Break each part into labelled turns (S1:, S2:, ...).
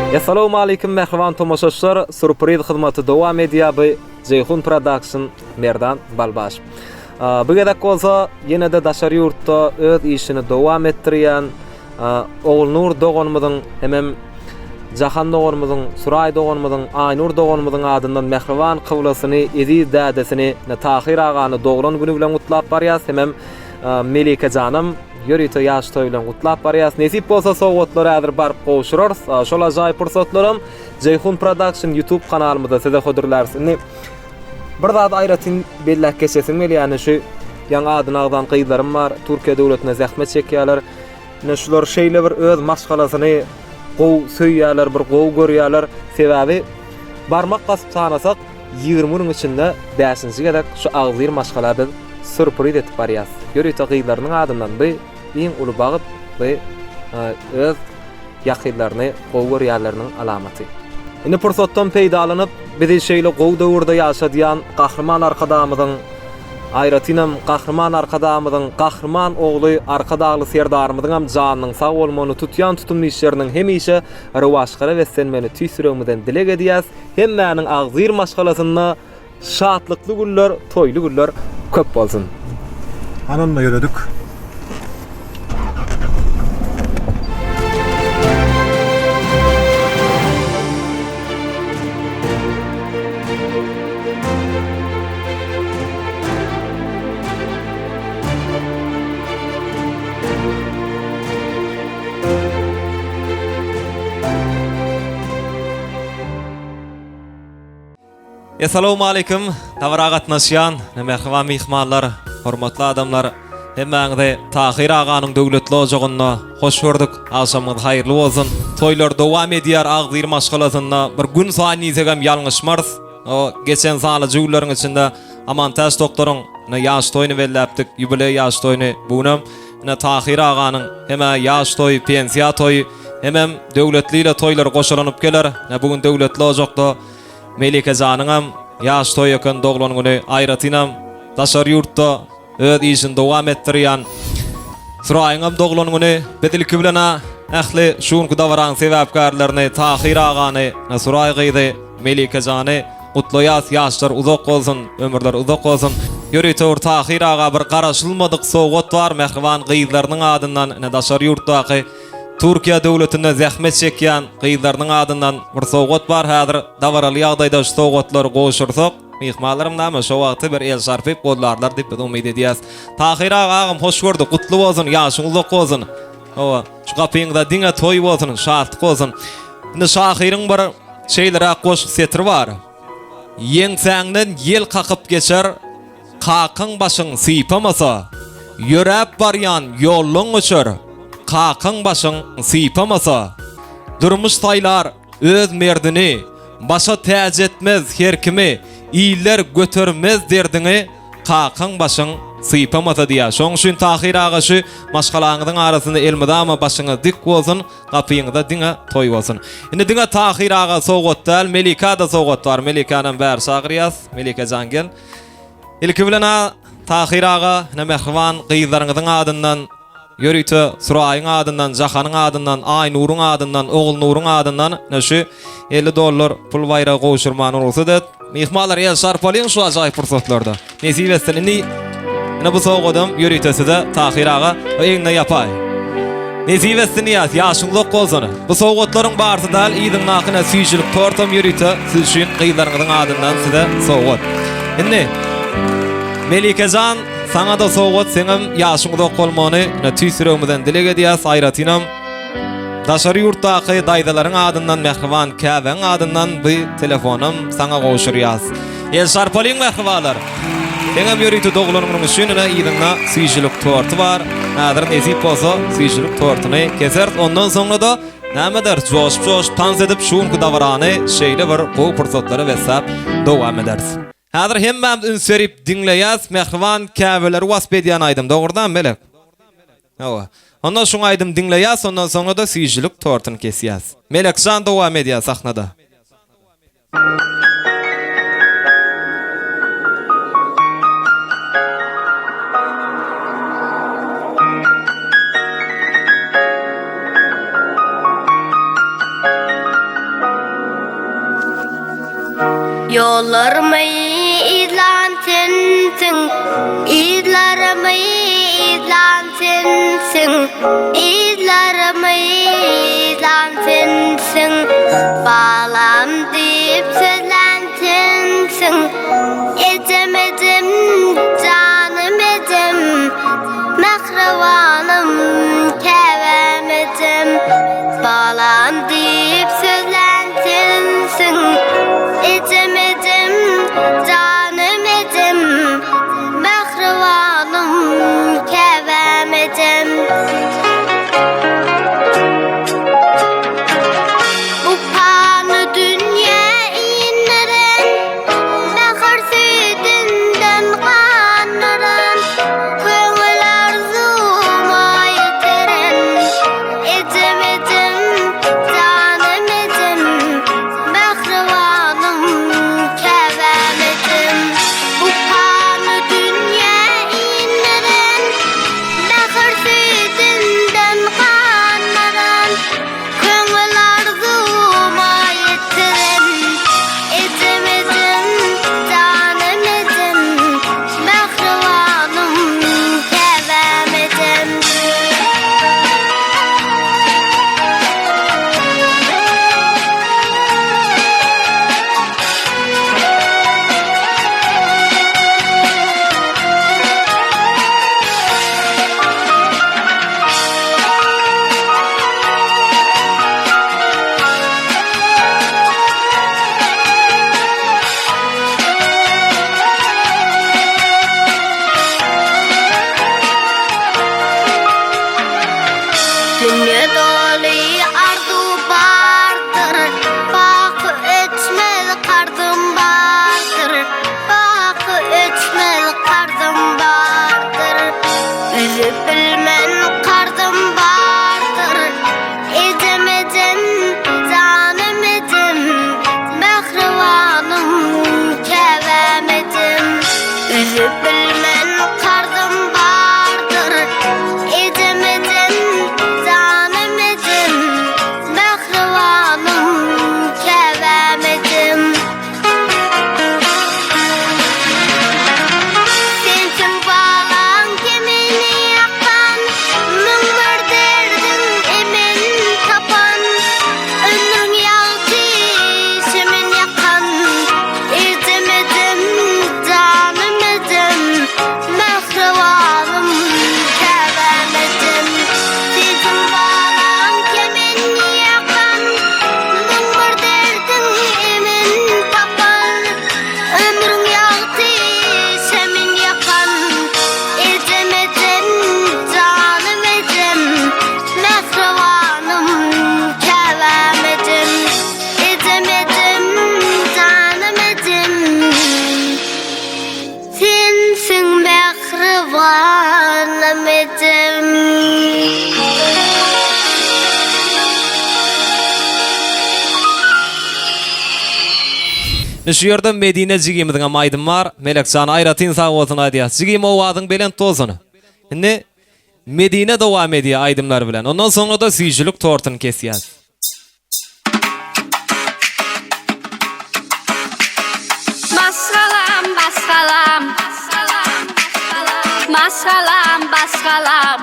S1: Essalawmaleýkim mähriban tomaşaçylar, Surpriz hyzmaty dowam edýär bu Jeýhun Production Merdan Balbaş. Bu gezek bolsa ýene-de daşary ýurtda öz işini dowam etdirýän Ogulnur doganymyzyň hemem Jahan doganymyzyň, Suraý doganymyzyň, Aýnur doganymyzyň adyndan mähriban kyblasyny, eziz dädesini Tahyr agany doglan güni bilen gutlap barýas hemem Melike janam ýörite ýaş toý bilen gutlap barýas. Nesip bolsa sowgatlary häzir baryp gowşurarys. Şol ajaýyp pursatlaram Jeýhun Production YouTube kanalymyzda size hödürläris. Indi bir zady aýratyn belläp geçesim gelýär. Şu ýaňy adyny agzan gyzlarym bar. Türkiýe döwletinde zähmet çekýärler. Ine şular şeýle bir öz maşgalasyny gowy söýýärler, bir gowy görýärler. Sebäbi barmak basyp sanasak, 20 günüň içinde bäşinji gezek şu agzybir maşgala biz sýurpriz edip barýas. Ýörite gyzlarynyň adyndan bu iň uly bagt, bu öz ýakynlaryny gowy görýänleriniň alamaty. Indi pursatdan peýdalanyp, bizi şeýle gowy döwürde ýaşadýan Gahryman Arkadagymyzyň, aýratynam Gahryman Arkadagymyzyň Gahryman ogly Arkadagly Serdarymyzyňam janynyň sag bolmagyny, tutýan tutumly işleriniň hemişe rowaçlara beslenmegini tüýs ýüregimizden dileg edýäs. Hemmäniň agzybir maşgalasynda Şatlykly günler, toýly günler köp bolsun.
S2: Hany onda ýöredik.
S1: Essalawmaleýkim, dabara gatnaşýan mähriban myhmanlar, hormatly adamlar! Hemmäňizi Tahyr aganyň döwletli ojagynda hoş gördük. Agşamyňyz haýyrly bolsun! Toýlar dowam edýär agzybir maşgalasynda. Bir gün saýyn diýsegem ýalňyşmarys. O geçen sanlyja günleriň içinde Amantäç doktoryň ine ýaş toýuny belläpdik, ýubileý ýaş toýuny. Bu günem ine Tahyr aganyň hem-ä ýaş toýy, pensiýa toýy, hemem döwletli ile toýlary goşalanyp geler. Ine bu gün döwletli ojakda Melikejanyňam ýaş toý eken doglan güni aýratynam daşary ýurtda öz işini dowam etdirýän Suraýyňam doglan güni biz ilki bilen-ä ähli şu günki dabaraň sebäpkärlerini Tahyr agany Suraý gyzy Melikejany gutlaýas ýaşlar uzak bolsun ömürler uzak bolsun ýörite bir Tahyr aga bir garaşylmadyk sowgat bar mähriban gyzlarynyň adyndan ine daşary ýurtdaky Türkiýe döwletinde zähmet çekýän gyzlarynyň adyndan bir sowgat bar häzir dabaraly ýagdaýda şu sowgatlary gowşursak myhmanlarym näme şo wagty bir el şarpyp gollarlar diýip biz umyt edýäs. Tahyr aga agam hoş gördük gutly bolsun ýaşyň uzak bolsun. Hawa şu gapyňyzda diňe toý bolsun şatlyk bolsun. Indi şahyryň bir şeýleräk goşgy setiri bar. Ýeňsäňden ýel kakyp geçer Kakaň başyň sypamasa, Ýöräp barýan ýollaň öçer, Kakaň başyň sypamasa. Durmuş saýlar öz merdini, Başa täç etmez her kimi, Iller götermez derdiňi, Kakaň başyň sypamasa diýýär. Şoň üçin Tahyr aga şu maşgalaňyzyň arasynda elmydama başyňyz dik bolsun, gapyňyzda diňe toý bolsun. Indi diňe Tahyr aga sowgat däl, Melika-da sowgat bar. Melikänam bäri çagyrýas. Melike jan gel. Ilki bilen-ä Tahyr aga, ine mähriban gyzlaryňyzyň adyndan, ýörite Suraýyň adyndan, Jahanyň adyndan, Aýnuryň adyndan, Ogulnuryň adyndan ine şu 50 dollar pul baýragy gowşurmany rugsat et. Myhmanlar el şarpalyň şu ajaýyp pursatlarda. Nesip etsin indi ine bu sowgadam ýörite size Tahyr aga bu egnine ýapaý. Nesip etsin diýýäs, ýaşyň uzak bolsun. Bu sowgatlaryň barsy däl, yzyňdaky ine süýjülik tortam ýörite siz üçin gyzlaryňyzyň adyndan size sowgat. Indi Melikejan saňa-da sowgat, seňem ýaşyň uzak bolmagyny ine tüýs ýüregimizden dileg edýäs, aýratynam Daşary ýurtdaky daýzalaryň adyndan mähriban käbäň adyndan bu telefonam saňa gowşurýas. El şarpalyň mähribanlar. Seňem ýörite doglan günüň üçin ine yzyňda süýjülik torty bar. Häzir nesip bolsa süýjülik tortuny keseris. Ondan soňra-da näme ederis? Joşup-joşup tans edip şu günki dabarany şeýle bir gowy pursatlara besläp dowam ederis. Häzir hemmämiz üns berip diňleýäs mähriban käbeleri wasp edýän aýdym. Dogrudanmy Melek? Hawa. Onda şuň aýdym diňleýäs, ondan soňra-da süýjülik tortuny kesýäs. Melekjan dowam edýär sahnada.
S3: Ýollarymy yzlan sensiň, Yzlarymy yzlan sensiň, Yzlarymy yzlan sensiň, Balam diýip sözlän sensiň, Ejem ejem janym ejem, Mähribanym käbäm ejem, Balam diýip sözlän sensiň, Ejem ejem janym ejem, Mähribanym käbäm ejem. Bu pany dünýä indiren, Mähir süýdünden gandyran, Köňül arzuwma ýetiren. Ejem ejem, janym ejem, Mähribanym, käbäm ejem. Bu pany dünýä indiren, Mähir süýdünden gandyran, Köňül arzuwma ýetiren. Ejem ejem, janym ejem, Mähribanym, käbäm ejem. Dünýe doly arzuw bardyr, Baky öçmez karzym bardyr, Baky öçmez karzym bardyr, Üzüp bilmen karzym bardyr. Ejem ejem, janym ejem, Mähribanym, käbäm ejem. Üzüp bilmen karzym bardyr. Ejem ejem, janym ejem, Mähribanym, käbäm ejem. Sensiň balaň kemini ýakan, 1001 derdiň emin tapan, Ömrüň ýagty şemin ýakan. Ejem ejem, janym ejem, Mähribanym, käbäm ejem. Sensiň balaň kemin ýakan, 1001 derdiň emin tapan, Ömrüň ýagty şemin ýakan. Ejem ejem, janym ejem, Mähribanym, käbäm ejem. Ejem ejem, janym ejem, Sensiň mähribanym ejem.
S1: Indi şu ýerde Medine jigimiziňem aýdymy bar. Melek jana aýratyn sag bolsun aýdýas. Jigim owazyň belent bolsun. Indi Medine dowam edýär aýdymlar bilen. Ondan soňra-da süýjülik tortuny kesýäs.
S4: Maşgalam, maşgalam, Maşgalam, maşgalam,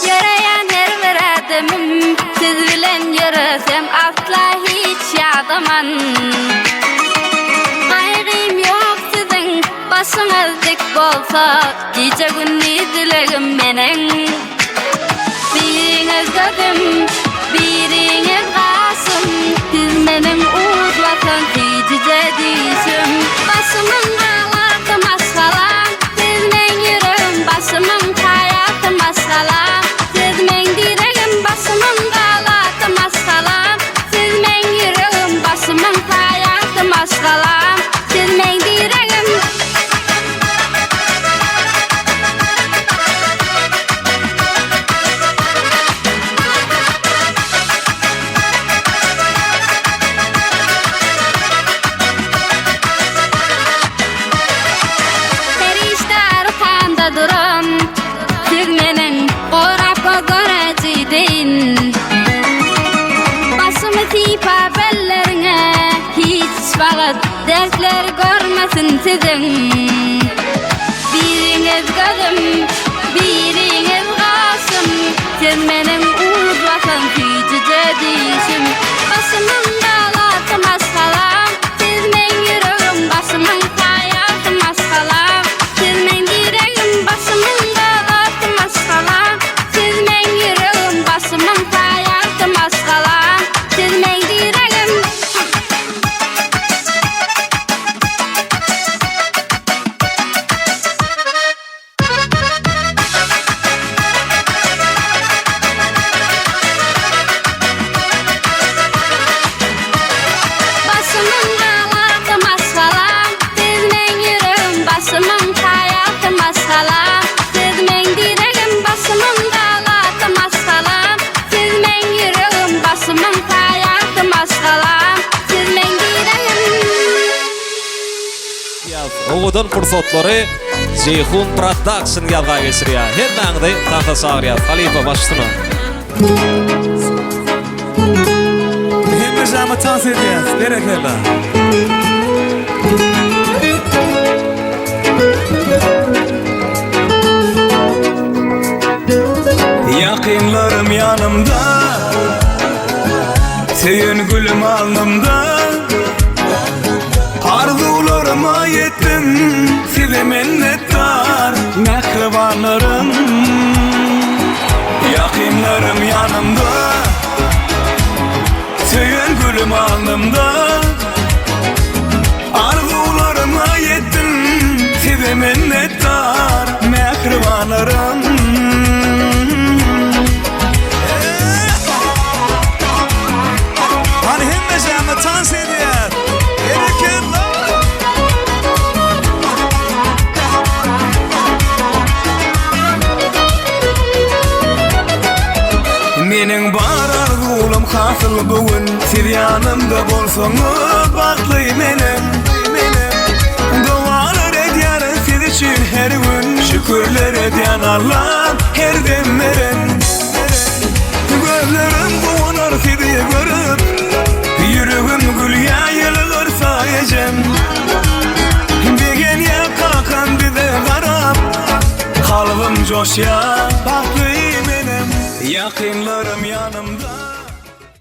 S4: Ýöreýän her bir ädimim Siz bilen ýöresem asla hiç ýadaman. Gaýgym ýok siziň başyňyz dik bolsa, Gije-gündiz dilegim meniň. Biriňiz gözüm, biriňiz gaşym, Siz meniň uz basan süýjüje dişim. Başymyň galasy maşgalam, Siz meň ýüregim, başymyň taýasy maşgalam. Siz meň diregim, başymyň galasy maşgalam. Siz meň ýüregim, başymyň taýasy maşgalam. Siz meň diregim. Dertler görmesin siziň. Biriňiz gözüm, biriňiz gaşym, Siz meniň uz basan süýjüje dişim. Başymyň galasy maşgalam, Siz meň ýüregim, başymyň saýasy maşgalam. Siz meň diregim, başymyň galasy maşgalam. Siz meň ýüregim, başymyň saýasy maşgalam. Siz meň diregim. Başymyň galasy maşgalam, Siz meň ýüregim, başymyň saýasy maşgalam. Siz meň diregim, başymyň galasy maşgalam. Siz meň ýüregim, başymyň saýasy maşgalam. Siz meň diregim.
S1: Owadan pursatlary Jeýhun Production ýazga geçirýär. Hemmäňizi tansa çagyrýas. Halypa baş üstüne.
S5: Hemme jama tans edýäs. Berekella. Ýakynlarym ýanymda Söýen gülüm alnymda Arzuwlaryma ýetdim Size minnetdar Mähribanlarym Ýakynlarym ýanymda Söýen gülüm alnymda Arzuwlaryma ýetdim Size minnetdar Mähribanlarym Hany hemme jama tans edýär. Berekella. Meniň bar arzuwlam hasyl bu gün Siz ýanymda bolsaňyz bagtly menem Dogalar edýärin siz üçin her gün Şükürler edýän Allam her dem meren Gözlerim guwanar sizi görüp Ýüregim gülýä ýylgyrsa ejem Begenýä kakam bize garap Kalbym joşýa bagtly menem Ýakynlarym ýanymda.